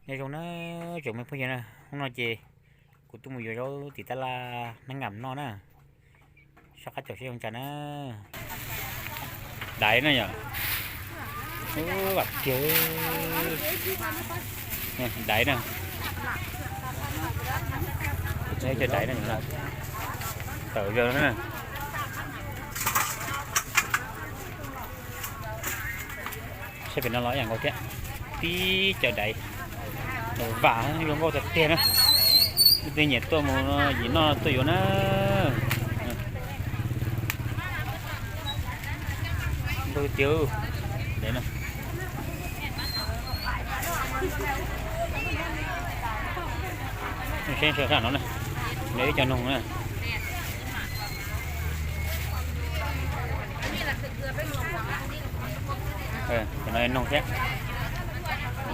Nyob zoo na, tsoom me phooj ywg na, hnub no ces kuv tuaj mus yuav zaub tim tab laj Neeb Nkas noj na. Soj qab caum seb zoo cas na. Daiv na yom. Ub, vam tiag. Daiv na. Cov daiv na, tawm zaws na. Saib pem no los ib yam nkaus thiab, tib cov daiv vam zoo nkauj tiag tiag na. Leej twg nyiam tuaj mus yim noj tuaj yuav na. Nkauj tiag. Daiv no. Seb sawv sab no na, yog ib co noog na. Cov no noog thiab,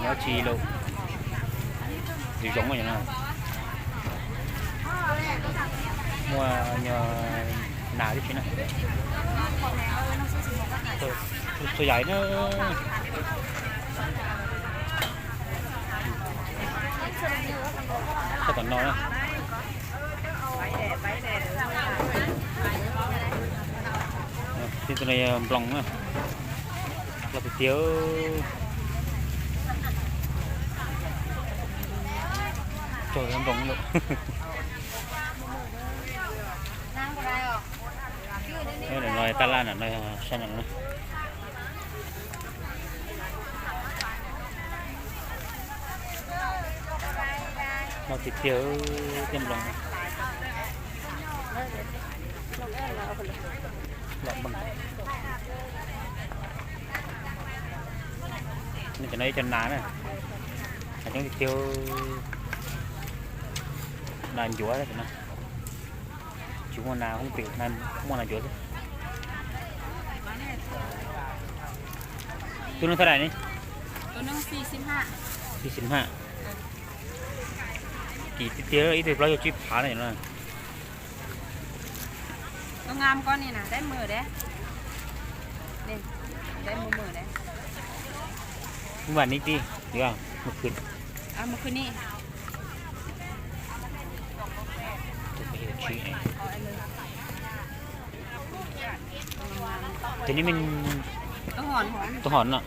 nyob tsis lus, tus zoov no. Muaj nyuag nas tib si na. Txhua yam na. Sab tom no na. Tej tus no yog nploos na. Loj tiag tiag. Tsaug nploos lawm. Tab laj no, sab no. Loj tiag tiag, tej nploos. Cov no ib co nas na, nas coob tiag tiag. Nas ncuav no. Tsis muaj nas hoob pem, muaj nas ncuav xwb. Tus no thaj dais ne? Xis xis haj. Kim tiag tiag, ib tug plaub caug tsib phav na. Tus ngam ko ni na, deb mws deb. Deb mws mws deb. Mus vam ni ti, mus khwv. Mus khwv ni. Tus ni me, tus hom no.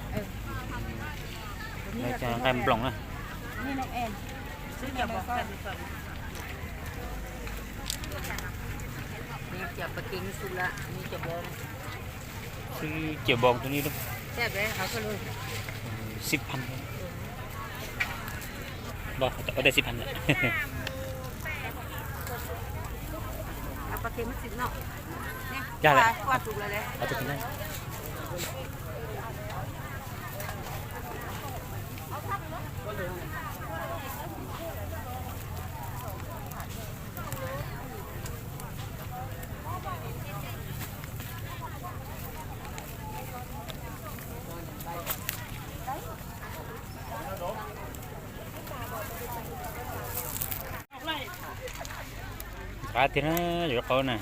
Nqaij nploos na. Xwb ciam npoo tus ni lub. Xib phaj. Ua tej xib phaj lawm. Yog lawm. Qab tiag na, yuav qau na.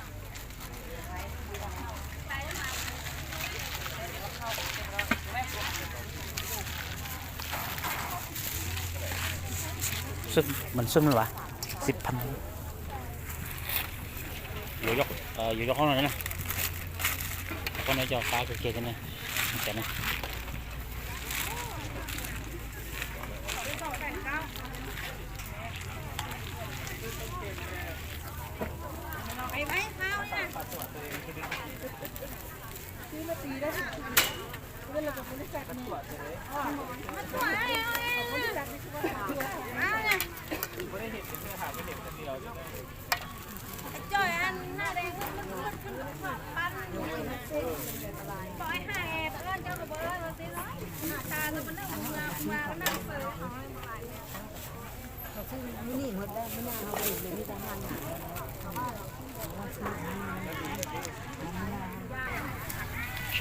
Xwb, mas xwb lawm, xib phaj. Yuav, yuav qau no na. Qau no cov qab kawg kiag thiab na.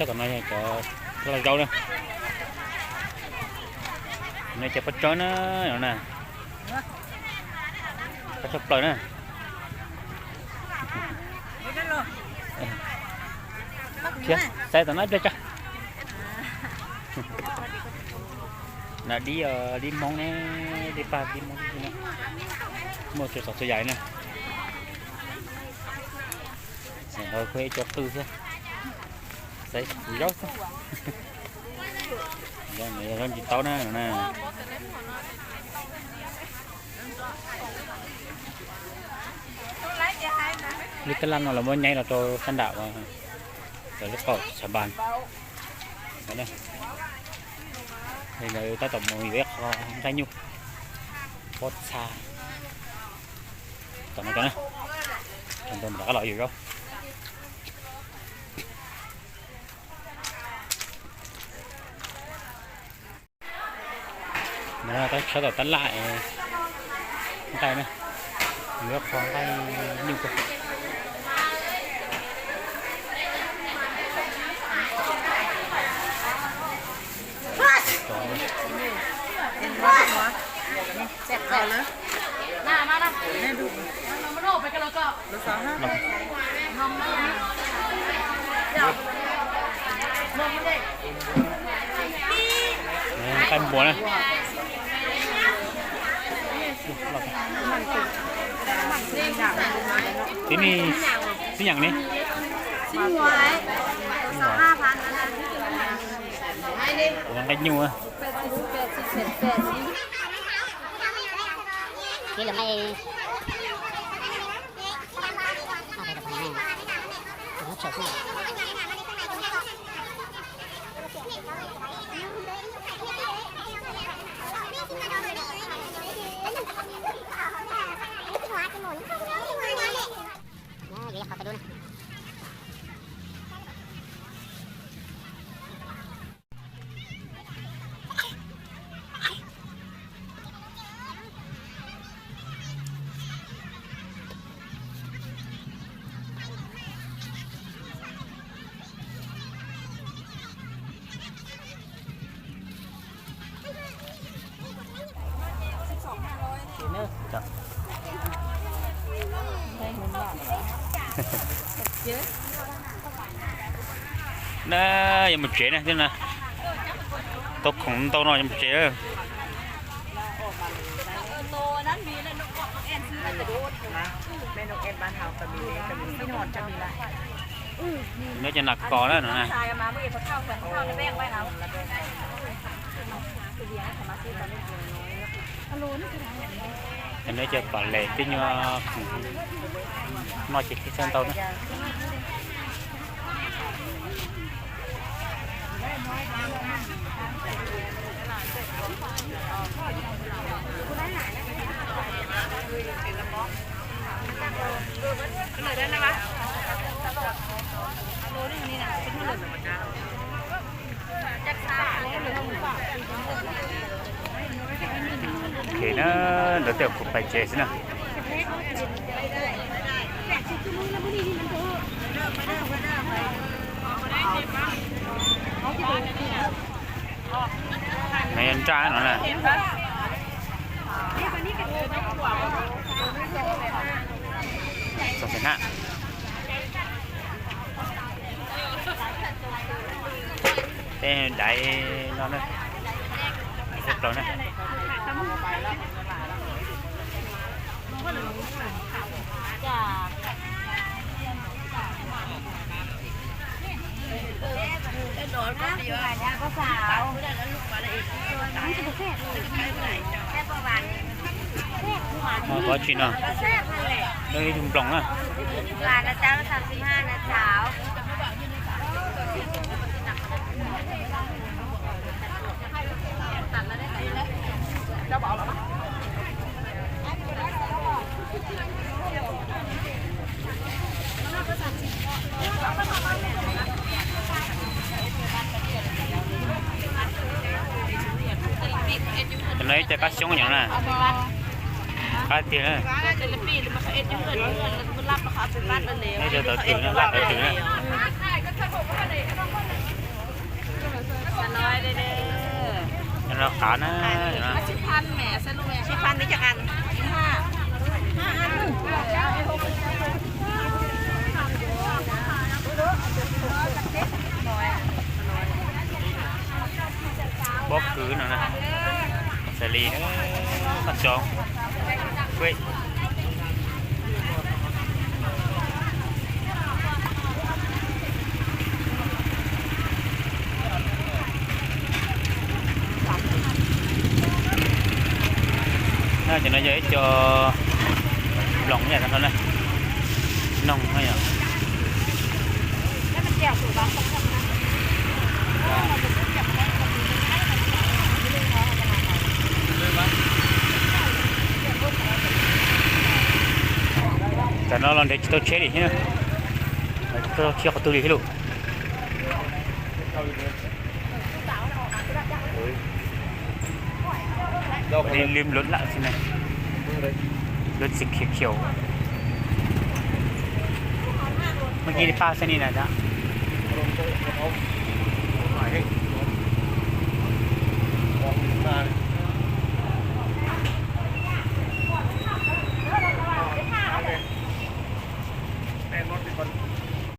Sab tom no yog cov, cov los zaub na. No cov pob tsawb na, no na. Pob tsawb plaws na. Thiab saib tom no ib pliag tso. Dib, dib Hmoob ne, dib paj dib Hmoob no. Muaj txhua txhua yam na. Ntawd kuj ib co qwj thiab. Xaiv kuv zaub xwb. Yog zaub ntsis taub na no na. Lub tab laj no los muab nyaib los rau sab nram uas lub qab Xav Npas. Lawv tab tom mus yuav ib qho nqaij nyuj pob txha. Tom no, tom no, rov qab los yuav zaub. Tshawb tom tab laj nqaij na, yuav qho nqaij nyuj. Nqaij npua na. Tib neeg xib nyaam ne? Nqaij nyuj. Na, yuav mus tsev na thiab na. Tau khoom ntau no yuav mus tsev. Nyob cov nas kos na no na. Cov no cov pam les tib nyuag khoom noj ces thiaj txhawj ntau na. Ok na, ntawd tej kuv pais tsev xwb na. No yog nraj no na. Txog xwm na. Tej daiv no na, ib txhia plaws na. Qhov tsis no, ib tug nploos na. Cov no ib co qab xyoob nyob na. Qab tiag na. Ib co tawv twm na, laj tawv twm na. Cov no qav na. Pob kws no na. Paj tsov. Ui. Cov no yog ib co bloos yom, noog no yom. Tam no los nrhiav tsis tau tsheb li thiab, tsis tau tsheb qhov twg li thiab lauj. Li lwm lub lawm xwb na, lub txiv khiav khiav. Mus ci li paj xwb ni na.